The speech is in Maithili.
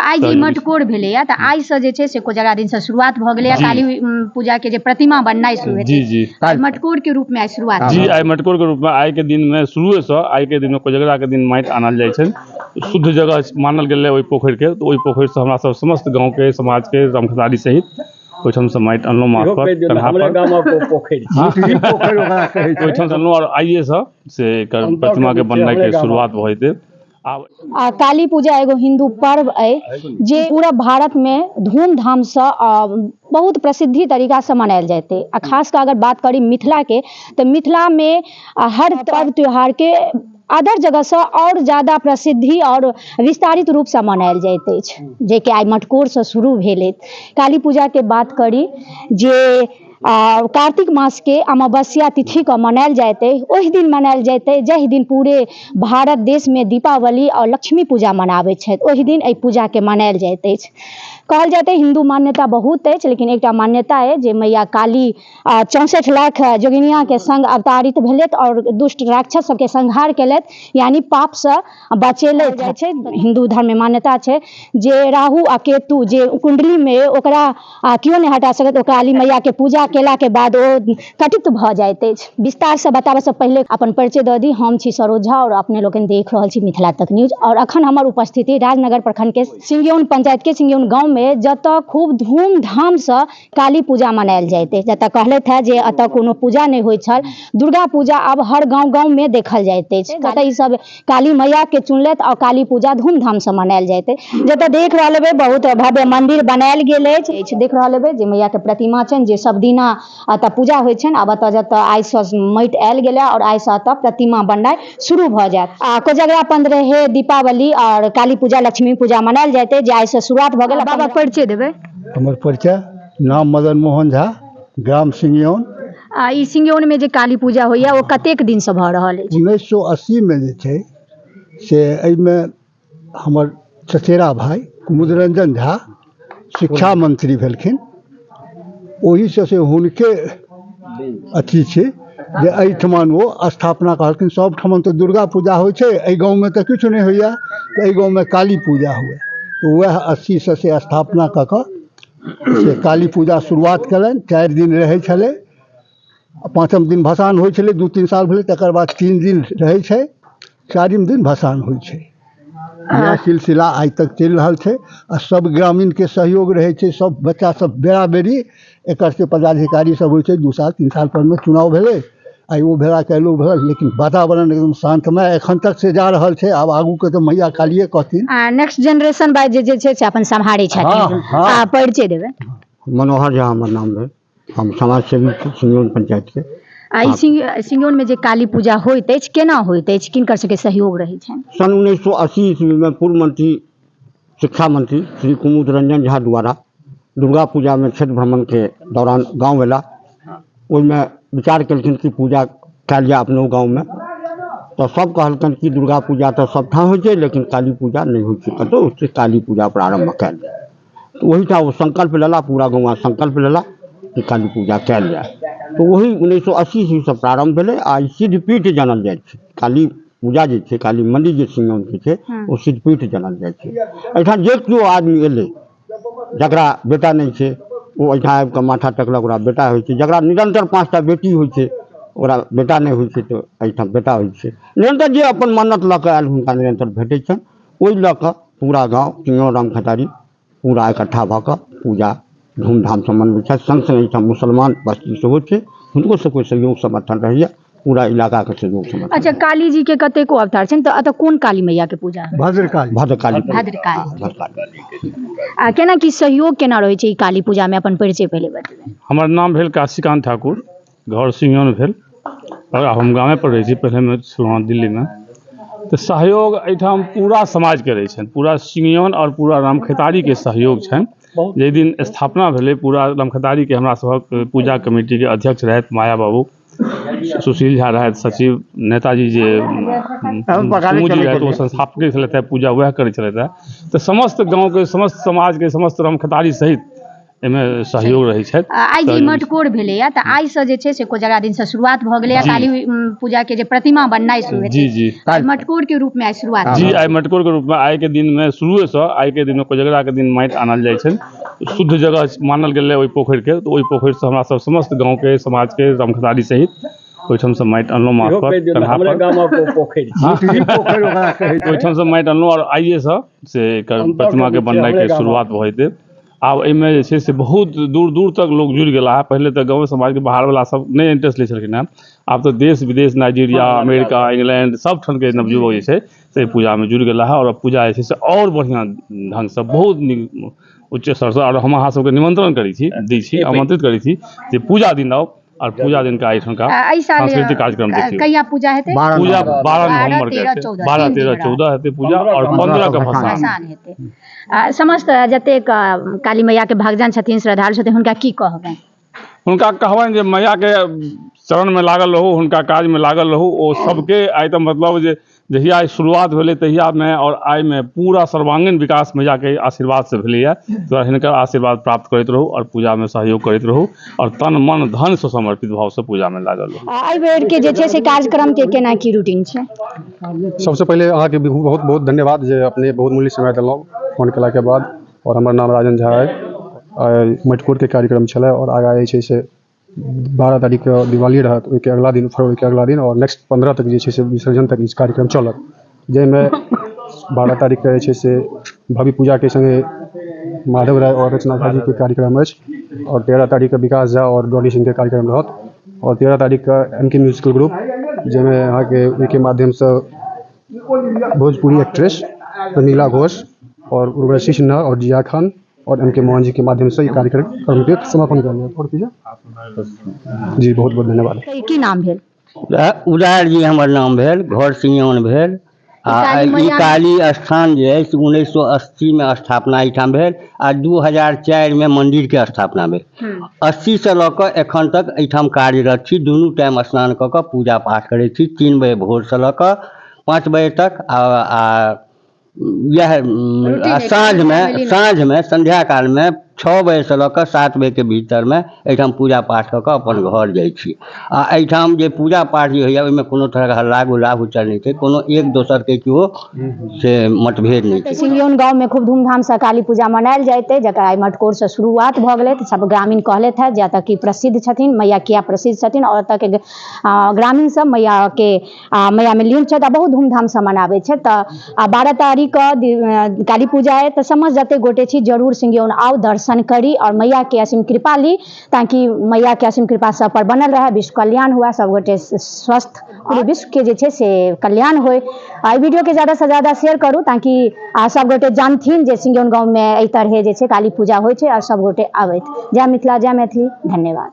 आइ जे सहयोगी। मटकोर भेलैया तऽ आइसँ जे छै से कोजगरा दिनसँ शुरुआत भऽ गेलैया। जी। काली पूजा के जे प्रतिमा बननाइ शुरू हेतै। जी जी। आइ मटकोर के रूप में आइ शुरुआत। जी, आइ मटकोर के रूपमे आइ के दिनमे शुरुएसँ आइ के दिनमे कोजगरा के दिन माटि आनल जाइ छै। शुद्ध जगह मानल गेलै ओहि पोखरिके, तऽ ओहि पोखरिसँ हमरा सब समस्त गाँवके समाजके रामखेतारी सहित ओहिठामसँ माटि अनलहुँ, माथ पर, कन्हा पर। ओहिठामसँ अनलहुँ आओर आइएसँ से एकर प्रतिमाके बननाइके शुरुआत भऽ जेतै आब। आ काली पूजा एगो हिन्दू पर्व अइ जे पूरा भारतमे धूमधामसँ बहुत प्रसिद्धि तरीकासँ मनायल जाइत अइ। आ खास कऽ अगर बात करी मिथिलाके, तऽ मिथिलामे हर पर्व त्योहारके अदर जगहसँ आओर ज्यादा प्रसिद्धि आओर विस्तारित रूपसँ मनायल जाइत अछि, जेकि आइ मटकोरसँ शुरू भेल अछि। काली पूजाके बात करी जे कार्तिक मासके अमावस्या तिथिके मनायल जाइत अइ, ओहि दिन मनायल जाइत अइ जाहि दिन पूरे भारत देशमे दीपावली आओर लक्ष्मी पूजा मनाबैत छथि, ओहि दिन एहि पूजाके मनायल जाइत अछि। कहल जाइत अइ हिन्दू मान्यता बहुत अछि, लेकिन एकटा मान्यता अइ जे मैया काली 64 लाख जोगिनियाके संग अवतारित भेलथि आओर दुष्ट राक्षस सबके संहार केलथि, यानी पापसँ बचेलथि जाइ छै। हिन्दू धर्ममे मान्यता छै जे राहु आ केतु जे कुण्डलीमे ओकरा केओ नहि हटा सकत, ओ काली मैयाके पूजा केलाके बाद ओ कटित भऽ जाइत अछि। विस्तारसँ बताबऽसँ पहिले अपन परिचय दऽ दी। हम छी सरोज झा आओर अपने लोकनि देख रहल छी मिथिला तक न्यूज। आओर अखन हमर उपस्थिति राजनगर प्रखंडके सिंगियौन पंचायतके सिंगियौन गाँवमे, जतऽ खूब धूमधामसँ काली पूजा मनायल जाइत अछि। जतऽ कहलथि हे जे एतऽ कोनो पूजा नहि होइत छल, दुर्गा पूजा आब हर गाँव गाँवमे देखल जाइत अछि, कतऽ ई सब काली मैयाके चुनलथि आओर काली पूजा धूमधामसँ मनायल जाइत अछि। जतऽ देख रहल हेबै बहुत भव्य मंदिर बनायल गेल अछि, देख रहल हेबै जे मैयाके प्रतिमा छनि जे सब दिना एतऽ पूजा होइ छनि। आब एतऽ जतऽ आइसँ माटि आयल गेलै आओर आइसँ एतऽ प्रतिमा बननाइ शुरू भऽ जायत। आ कोजगरा 15 दीपावली आओर काली पूजा लक्ष्मी पूजा मनायल जाइत अछि, जे आइसँ शुरुआत भऽ गेल। बाबा, परिचय देबै? हमर परिचय नाम मदन मोहन झा, ग्राम सिंगियौन। आ ई सिंगियौनमे जे काली पूजा होइया ओ कतेक दिनसँ भऽ रहल अछि? 1980मे जे छै से एहिमे हमर चचेरा भाय कुमुद रंजन झा शिक्षा मंत्री भेलखिन, ओहिसँ से हुनके अथी छै जे एहिठमन ओ स्थापना कहलखिन। सबठमन तऽ दुर्गा पूजा होइ छै, एहि गाँवमे तऽ किछु नहि होइए, तऽ एहि गाँवमे काली पूजा हुए, तऽ वएह 80सँ से स्थापना कऽ कऽ से काली पूजा शुरुआत कयलनि। 4 दिन रहै छलै, 5म दिन भसान होइ छलै। 2-3 साल भेलै, तकर बाद 3 दिन रहै छै, 4म दिन भसान होइ छै। इएह सिलसिला आइ तक चलि रहल छै आ सब ग्रामीणके सहयोग रहै छै, सब बच्चा सब बेरा बेरी एकर से पदाधिकारी सब होइ छै। 2 साल 3 साल परमे चुनाव भेलै, आइ ओ भेला काल्हि ओ भेला, लेकिन वातावरण एकदम शान्तमय एखन तक से जा रहल छै। आब आगूके तऽ मैया कालिए कहथिन। आ नेक्स्ट जेनरेशन बाय जे छै से अपन सम्हारै छथिन। आ परिचय देबै? मनोहर झा हमर नाम भेल, हम समाज सेवी छी सिंगियौन पंचायतके। आ ई सिंगियौनमे जे काली पूजा होइत अछि, केना होइत अछि, किनकर सबके सहयोग रहै छनि? सन 1980 ईस्वीमे पूर्व मंत्री शिक्षा मंत्री श्री कुमुद रंजन झा द्वारा दुर्गा पूजामे क्षेत्र भ्रमणके दौरान गाँव अयला, ओहिमे विचार केलखिन कि पूजा कयल जाय अपनो गाँवमे। तऽ सब कहलकनि कि दुर्गा पूजा तऽ सबठाम होइ छै, लेकिन काली पूजा नहि होइ छै कतहु, से काली पूजा प्रारम्भ कयल जाय। तऽ ओहिठाम ओ संकल्प लेला, पूरा गौआँ संकल्प लेला कि काली पूजा कयल जाय। तऽ ओही 1980 ईस्वीसँ प्रारम्भ भेलै आ ई सिद्धपीठ जानल जाइ छै। काली पूजा जे छै, काली मन्दिर जे सिंघौनके छै, ओ सिद्धपीठ जानल जाइ छै। एहिठाम जे केओ आदमी एलै, जकरा बेटा नहि छै, ओ एहिठाम आबि कऽ माथा टेकलक, ओकरा बेटा होइ छै। जकरा निरन्तर 5टा बेटी होइ छै, ओकरा बेटा नहि होइ छै, तऽ एहिठाम बेटा होइ छै। निरन्तर जे अपन मन्नत लऽ कऽ आयल, हुनका निरन्तर भेटै छनि। ओहि लऽ कऽ पूरा गाँव सिंघौन रामखेतारी पूरा इकट्ठा भऽ कऽ पूजा धूमधामसँ मनबै छथि। सङ्ग सङ्ग एहिठाम मुसलमान बस्ती सेहो छै, हुनको सबके सहयोग समर्थन रहैए, पूरा इलाकाके सहयोग समर्थन। अच्छा, काली जी के कतेको अवतार छनि, तऽ एतऽ कोन काली मैया के पूजा? भद्रकाली। भद्रकाली। भद्रकाली। भद्रकाली। आ केना की सहयोग केना रहै छै ई काली पूजामे? अपन परिचय पहिले बतेबै। हमर नाम भेल काशीकान्त ठाकुर, घर सिंघौन भेल आओर हम गामे पर रहै छी, पहिले हम छलहुँ दिल्लीमे। तऽ सहयोग एहिठाम पूरा समाजके रहै छनि, पूरा सिंघौन आओर पूरा रामखेतारीके सहयोग छनि। जाहि दिन स्थापना भेलै, पूरा रामखेतारीके हमरा सभक पूजा कमिटीके अध्यक्ष रहथि माया बाबू, सुशील झा रहथि सचिव, नेताजी जे कुमुद जी रहथि ओ संस्थापके छलथि हेँ, पूजा वएह करै छलथि हेँ। तऽ समस्त गाँवके समस्त समाजके समस्त रामखेतारी सहित एहिमे सहयोग रहै छथि। आइ जे सहयोग। मटकोर भेलैया तऽ आइसँ जे छै से कोजगरा दिनसँ शुरुआत भऽ गेलैया, काली पूजा के जे प्रतिमा बननाइ शुरू हेतै। जी जी। आइ मटकोर के रूप में आइ शुरुआत। जी, आइ मटकोर के रूपमे आइके दिनमे शुरुएसँ आइके दिनमे कोजगराके दिन माटि आनल जाइ छै, शुद्ध जगह मानल गेलै ओहि पोखरिके, तऽ ओहि पोखरिसँ हमरा सब समस्त गाँवके समाजके रामखेतारी सहित ओहिठामसँ माटि अनलहुँ, माथ पर, कन्हा पर। पोखरि ओकरा कहै छै। ओहिठामसँ माटि अनलहुँ आओर आइएसँ से एकर प्रतिमाके बननाइके शुरुआत भऽ जेतै। आब एहिमे जे छै से बहुत दूर दूर तक लोक जुड़ि गेला है। पहिले तऽ गाँव समाजके बाहरवला सब नहि इंटरेस्ट लै छलखिन हेँ, आब तऽ देश विदेश, नाइजीरिया, अमेरिका, इंग्लैंड सब ठामके नवयुवक जे छै से पूजामे जुड़ि गेला है आओर पूजा जे छै से आओर बढ़िआँ ढङ्गसँ बहुत नीक उच्च स्तरसँ। आओर हम अहाँ सबके निमंत्रण करै छी, दै छी, आमंत्रित करै छी जे पूजा दिन आउ आओर पूजा दिनका एहिठामका एहि साल सांस्कृतिक कार्यक्रम देखियौ। कहिया पूजा हेतै? पूजा 12 12, नवम्बर के 13, हेतै। 14, 12, तीन 13, दिन। 14 हेतै पूजा आओर 15 के भसान। भसान हेतै। समस्त जतेक काली मैया के भगजन छथिन, श्रद्धालु छथिन, हुनका की कहबनि? हुनका कहबनि जे मैयाके चरणमे लागल रहू, हुनका काजमे लागल रहू। ओ सबके आइ तऽ मतलब जे जहिया शुरुआत भेलै तहियामे आओर आइमे पूरा सर्वांगीण विकास मैयाके आशीर्वादसँ भेलैए, तऽ हिनकर आशीर्वाद प्राप्त करैत रहू आओर पूजामे सहयोग करैत रहू आओर तन मन धनसँ समर्पित भावसँ पूजामे लागल रहू। एहि बेर के जे छै से कार्यक्रम के केना की रूटीन छै? सबसँ पहिले अहाँके बहुत बहुत धन्यवाद जे अपने बहुत मूल्य समय देलहुँ फोन केलाके बाद। आओर हमर नाम राजन झा अइ। आइ मटकोरके कार्यक्रम छलै आओर आगाँ जे छै से 12 तारीखके दिवाली रहत, ओहिके अगला दिन, फेर ओहिके अगला दिन आओर नेक्स्ट 15 तक जे छै से विसर्जन तक ई कार्यक्रम चलत, जाहिमे 12 तारीखके जे छै से भव्य पूजाके सङ्गे माधव राय आओर रचना झा जीके कार्यक्रम अछि आओर 13 तारीखके विकास झा आओर डॉली सिंहके कार्यक्रम रहत आओर 13 तारीखके एम के म्यूजिकल ग्रुप, जाहिमे अहाँके ओहिके माध्यमसँ भोजपुरी एक्ट्रेस रंगीला घोष और उर्वशी सिन्हा और जिया खान और एम के मोहन जी के माध्यम से ई कार्यक्रम के समापन कयल जायत। आओर किछु जी, बहुत बहुत धन्यवाद। की नाम भेल? उदार जी हमर नाम भेल, घर सिंघौन भेल। आ काली ई मैया- काली स्थान जे अछि 1980 मे स्थापना एहिठाम भेल आ 2004 मे मंदिरके स्थापना भेल। 80सँ लऽ कऽ एखन तक एहिठाम कार्यरत छी। दुनू टाइम स्नान कऽ कऽ पूजा पाठ करै छी, 3 बजे भोरसँ लऽ कऽ 5 बजे तक आ इएह रूटीन अछि, साँझमे फैमिली मे। साँझमे संध्या कालमे 6 बजेसँ लऽ कऽ 7 बजेके भीतरमे एहिठाम पूजा पाठ कऽ कऽ अपन घर जाइ छी। आ एहिठाम जे पूजा पाठ जे होइए ओहिमे कोनो तरहके हल्ला गुल्ला हुच्चर नहि छै, कोनो एक दोसरके केओ से मतभेद नहि छै। सिंघियौन गाँव में खूब धूमधामसँ काली पूजा मनायल जाइत अइ, जकर आइ मटकोरसँ शुरुआत भऽ गेलै। तऽ सब ग्रामीण कहलथि हे जे एतऽ की प्रसिद्ध छथिन मैया, किया प्रसिद्ध छथिन आओर एतऽके ग्रामीण सब मैयाके मैयामे लीन छथि आ बहुत धूमधामसँ मनाबै छथि। तऽ आ 12 तारीखके काली पूजा अइ, तऽ समस्त जते गोटे छी जरूर सिंघियौन आउ, दर्शन करी आओर मैयाके असीम कृपा ली, ताकि मैयाके असीम कृपा सब पर बनल रहै, विश्व कल्याण हुए, सब गोटे स्वस्थ, पूरे विश्वके जे छै से कल्याण होय। एहि वीडियोके ज़्यादासँ ज़्यादा शेयर करू ताकि सब गोटे जानथिन जे सिंघियौन गाँवमे एहि तरहे जे छै काली पूजा होइ छै आओर सब गोटे आबथि। जय मिथिला, जय मैथिली, धन्यवाद।